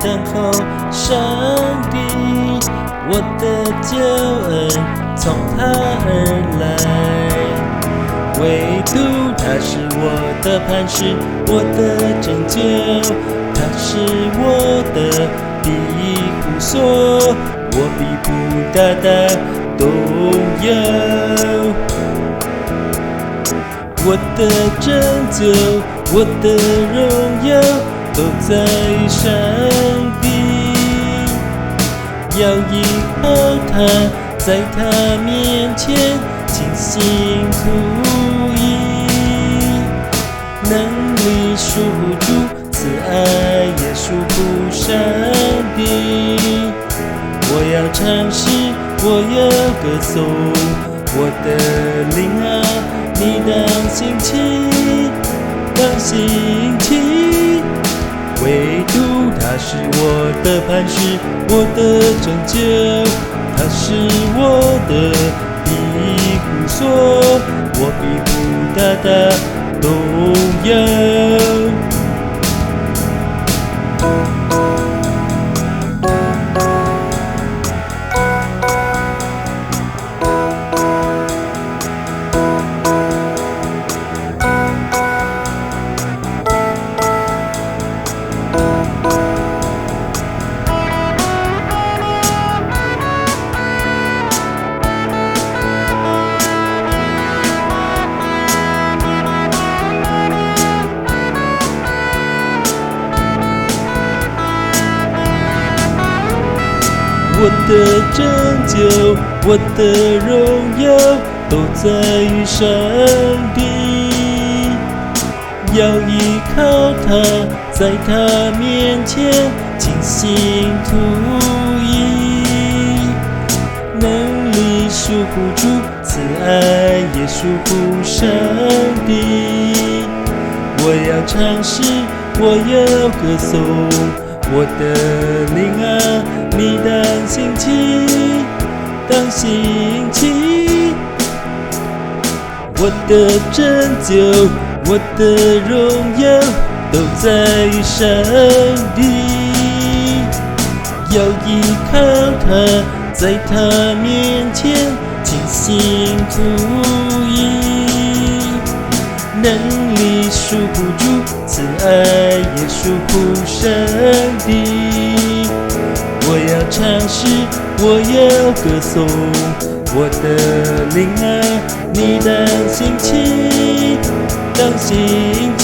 等候上帝，我的救恩從他而來。唯獨他是我的磐石，我的拯救，他是我的庇護所，我必不大大動搖。我的拯救，我的榮耀，都在上帝。要依靠他，在他面前傾心吐意，能力屬乎主，慈愛也屬乎上帝。我要唱詩，我要歌頌，我的靈啊，你當興起，當興起。唯獨他是我的磐石，我的拯救，他是我的庇護所，我必不大大動搖。我的拯救，我的榮耀，都在於上帝。要依靠他，在他面前傾心吐意，能力屬乎主，慈愛也屬乎上帝。我要唱詩，我要歌頌，我的靈啊，你當興起，當興起。我的拯救，我的榮耀，都在於上帝。要依靠他，在他面前傾心吐意，能力屬乎主，慈愛也屬乎上帝。我要唱詩，我要歌頌，我的靈啊，你當興起，當興起。